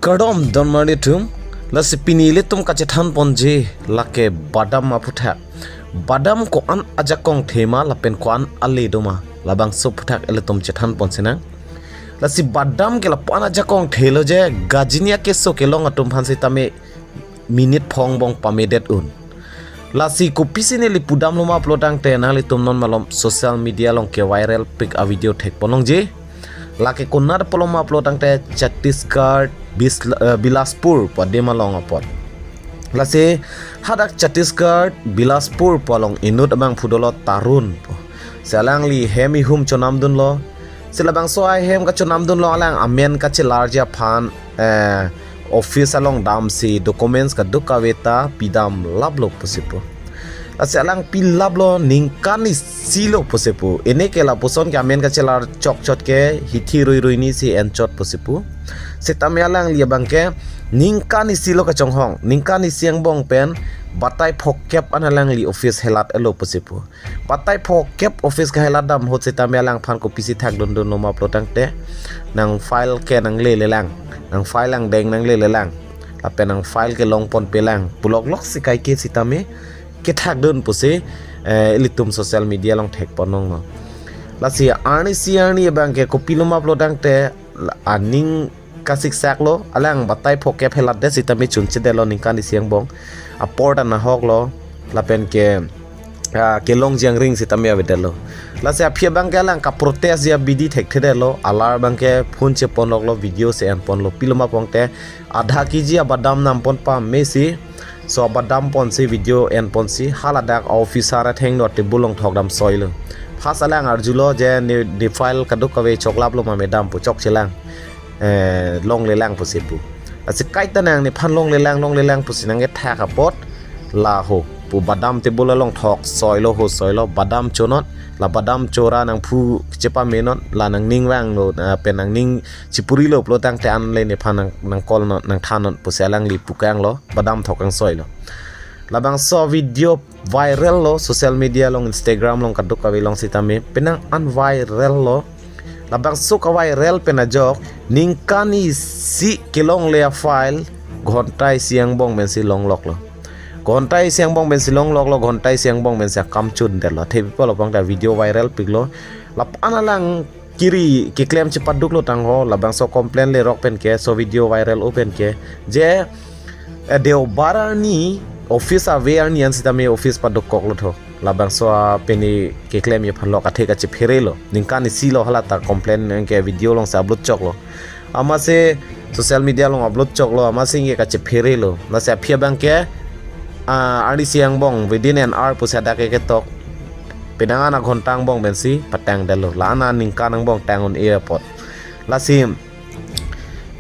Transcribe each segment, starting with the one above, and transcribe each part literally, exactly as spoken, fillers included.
Kardom don marli atum, lasi pini ilitum kachethan ponji lake badam aphuthak. Badam ko-an ajakong thema lapen ko-an ale doma, labangso aphuthak ilitum chethan ponsinang. Lasi badam ke lapu-an ajakong thelo je, gajinia keso kelong atum aphan sitame minute phongbong pamedet un. Lasi kopisi neli pudamlo ma pulotangte nanglitum non malom social media along ke viral pik a-video thek ponlongji. Lake konat apotlo ma pulotangte Chhattisgarh Bis-, eh, Bilaspur pu adim along apot. Lasi hadak Chhattisgarh Bilaspur pu along inut abangphu dolo Tarun pu. Si alangli hem ihum chonamdunlo. Si labangso ahem kachonamdunlo alang amen kachelarji aphan, eh, office along damsi documents kadokave ta pidam laplo pusi pu. Lasi alang pilaplo, ningkan isi lo pusi pu. Ene ke lapuson ke amen kachelar chokchot ke hithi ruirui ni si enchot pusi pu. Sitame alangli abang ke ningkan isi lo kachonghong. Ningkan isi angbong pen batai phokep an alangli office helat-etlo pusi pu. Batai phokep office kahelat dam ahut sitame alangphan kopisi thakdundunlo ma pulotangte, nang file ke nanglelelang, nang file angdeng nanglelelang, lapen nang file ke longponpelang puloklok si kaike sitame kethakdun pusi, eh, ilitum social media along thek ponlonglo. Lasi arnisi arni abang ke kopilo ma pulotangte, la-, aning kasikseklo, alang batai phokep helatdet sitame chunchedetlo ningkan isi angbong. Apor ta nahoklo, lapen ke, ah, kelongji angring sitame avedetlo. Lasi aphi abang ke alang kaprotestji abidi thekthedetlo, alar abang ke phone cheponloklo, video si enponlo, pilo ma pulotangte adha kg abadam nampon pamesi, so abadam ponsi video enponsi, haladak officer athengno table along thokdam soilo. First alang arjulo je ne, ne file kadokave choklaplo ma madam pu, chokchelang, eh, longlelang pusi pu. Lasi kaita nang nephan longlelang, longlelang pusi nangkethak apot, la ho pu badam table along thok soilo, ho soilo, badam chonon, la badam chora nangphu chepamenon, la nangning vanglo, eh, pen nangning chipurilo pulotangte an le nephan nang, nang call non, nang thannon pusi alangli pukanglo, badam thok kangsoilo. Labangso video viral lo social media along, Instagram along, kadokave along sitame, penang an viral lo. Labangso kaviral pen ajok ningkan isi kelongle a-file ghonta isi angbong pensi longloklo. Ghonta isi angbong pensi longloklo, ghonta isi angbong pensi akam chundetlo. Athe pi apotlo pulotangte video viral piklo. Lapu-an alang kiri keklem chepaduklo tangho, labangso complain lerok pen ke, so video viral o pen ke, je, eh, Deobar arni office ave arni an sitame office paduk koklo tho. Labangso a pini keklemji aphan lok athe kachepherelo. Ningkan isi lo halata complain ke video alongsi upload choklo. Amatsi social media along upload choklo, amatsi ke kachepherelo. Lasi aphi abang ke, ah, arnisi angbong within an hour pusi hadak ke ketok. Penang an aghonta angbong pensi patangdetlo. La-an aningkan angbong tang un-e apot. Lasi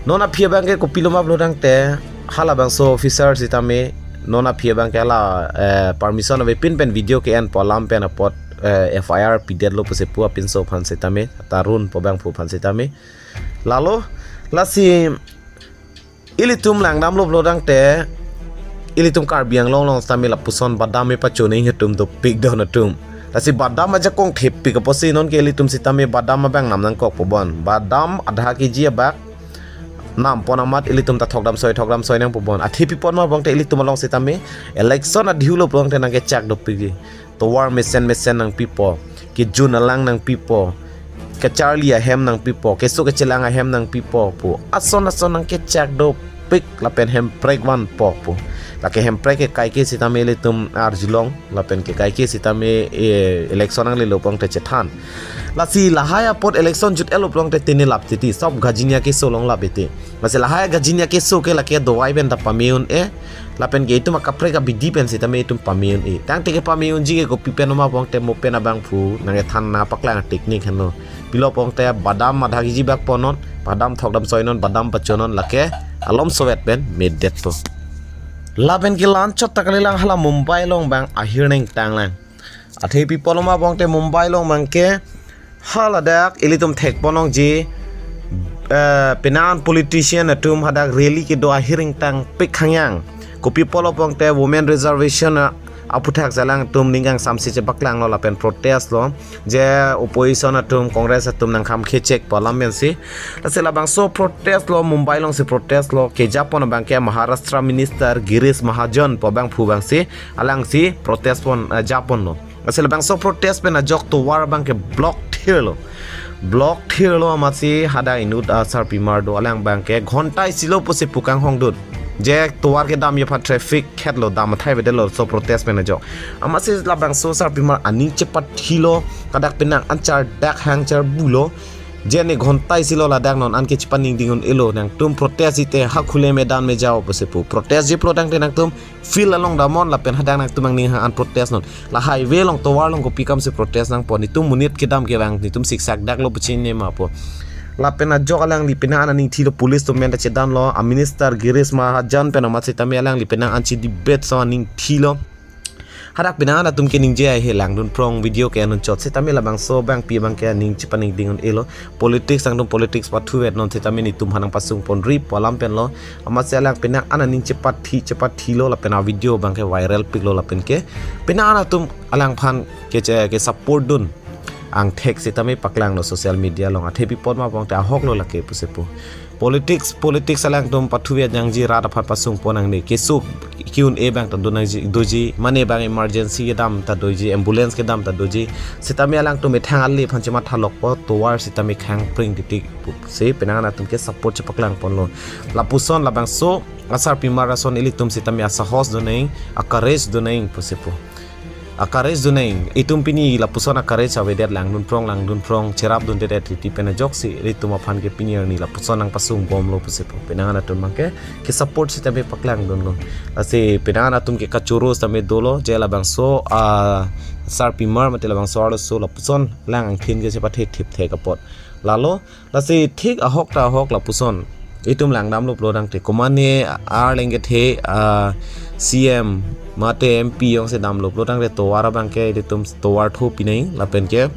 non aphi abang ke kopilo ma pulotangte, halabangso officer sitame non aphi abang ke hala, eh, permission avepin pen video ke-enpo alam pen apot, eh, F I R pidetlo pusi pu apinso aphan sitame, Tarun pu abangphu aphan sitame. Lalo, lasi ilitum langdamlo pulotangte, ilitum Karbi Anglong along sitame lapuson badam me pachone atum dopik don atum. Lasi badam ajakong thepik apotsi non ke ilitum sitame badam abang nam nangkok pobon. Badam adha kg abak nampon amat ilitum ta thokdam soi, thokdam soi nang pobon. Athe pi apot ma pulotangte ilitum along sitame election adhiulo pulotangte nangkechak dopikji. Tovar mesen mesen nangpipo, kejun alang nangpipo, kacharli ahem nangpipo, keso kachelang ahem nangpipo pu ason ason nangkechak dopik lapen hemprek vanpo pu. Lake hemprek ke kaike sitame ilitum arjulong, lapen ke kaike sitame, eh, election nanglelo pulotangte chethan. Lasi lahai apot election jut-etlo pulotangte tini lap titi, sob gajinia keso longlap iti. Lasi lahai gajinia keso ke lake dovai pen ta pame un-e. Lapen ke itum akaprek abidi pen sitame itum pame un-e. Tangte kepame unji ke kopi pen ma pulotangte mo pen abangphu nangkethan nangpaklang technique henlo. Pilo pulotangte badam adha kg bak ponnon, badam thokdam soinon, badam pachonon, lake alom sovet pen medet to. Lapen ke la-anchot ta kalilang, hala Mumbai along abang ahir nangtanglang. Athe pi apotlo ma pulotangte Mumbai along abang ke haladak ilitum thek ponlongji, eh, penang an politician atum hadak rally kedo ahir ingtangpik hangyang. Kopi apotlo pulotangte women reservation a, aphuthak alangtum ning kangsamsi chepaklanglo lapen protest lo. Je opposition atum, Congress atum nangkham kechek pu alam pensi. Lasi labangso protest lo, Mumbai alongsi protest lo, kejapon abangke Maharashtra Minister Girish Mahajan pu abangphu abangsi, alangsi protest pon, eh, japonlo. Lasi labangso protest pen ajok tovar abangke block thirlo. Block thirlo amatsi hadak inut asarpimar do alang abangke ghonta isilo pusi pu kanghongdun. Je tovar kedamji aphan traffic khetlo, dam athai avedetlo laso protest pen ajok. Amatsi labangso asarpimar aning chepathilo, hadak penang an chardak hang charbulo. Je ne ghonta isilo ladak non anke chepaningding un-elo, nangtum protest jite ha khule maidan mein jao pusi pu. Protest jiplo tangte nangtum field along damnon lapen hadak nangtum angning hang an protest non. La highway along tovar along kopi kamsi protest nangpo, netum monit kedam kevang, netum siksak daklo pu chinine ma pu. Lapen ajok alangli penang an aning thilo, police atum pen ta chedamlo, a Minister Girish Mahajan pen amat sitame alangli penang an chedebate ason aning thilo. Hadak penang an atum keningje ai he langdun prong, video ke-en un chot sitame labangso abangpi abangke aning chepaningding un-elo. Politics, nangtum politics pathuvet non sitame netum aphan nangpasung ponri pu alam penlo. Amatsi alang penang an aning chepathi chepathilo lapen a video abangke viral piklo lapen ke penang an atum alangphan ke che, ke support dun angthek sitame paklanglo social media along. Athe pi apot ma pu tangte ahoklo lake pusi pu. Politics, politics alangtum pathuvet nangji, rat aphan pasung pon nangne, keso ki-un-e abang ta do nangji, doji, mane abang emergency kedam ta doji, ambulance kedam ta doji. Sitame alangtum methang ale aphan chemathalokpo, tovar sitame khang pring titik pusi penang an atum ke support chepaklang ponlo. Lapuson labangso asarpimar ason ilitum sitame asahos do nang, a courage do nang pusi pu. A courage do nang, itum pini lapuson a courage avedet, langdun prong, langdun prong, cherapdundedet titi pen ajoksi ilitum aphan ke pini arni lapuson nangpasung bomlo pusi pu. Penang an atum abangke ke support sitame paklangdunlo. Lasi penang an atum ke kachoro sitame dolo, je labangso asarpimar mate labangso arloso lapuson lang angthin ke chepathe thipthek apot. Lalo, lasi thik ahok ta ahok lapuson. Itum langdamlo pulo tangte, komane arleng kethe a C M mate M P jongsi damlo pulo tangte tovar abangke itum tovar tho pinai lapen ke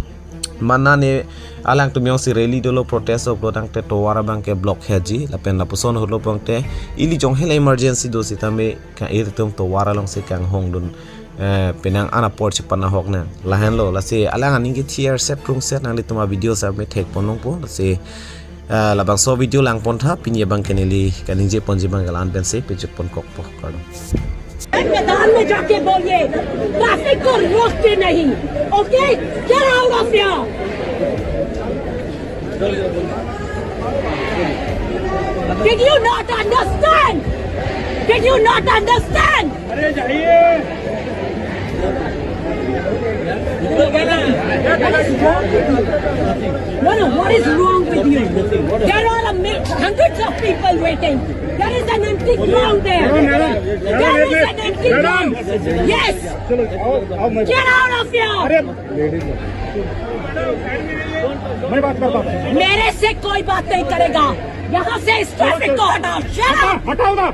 manane alangtum jongsi rally dolo, protest lo pulo tangte tovar abangke block heji lapen lapuson holo pulo tangte ili jong hela emergency do sitame ka ilitum tovar alongsi kanghongdun, eh, penang an apor chepan ahok nang. Lahenlo, lasi alang aning kethi arset krungset nanglitum a video sitame thek pon nangpo, lasi, eh, labangso video lang pon tha, pini abangke neli kaningje ponji abangke la-an pensi pejut pon kokpo, kardom. मैदान में जाके बोलिए, ट्रैफिक को रोकते नहीं, okay? Get out of here! Did you not understand? Did you not understand? अरे जाइए। No, no, what is wrong with you? There are a mi-, hundreds of people waiting. There is an empty ground there. There is an empty ground. Yes. Get out of here. मेरे से कोई बात नहीं करेगा। यहाँ से इस ट्रैफिक को हटाओ। Shut up. हटाओ ना।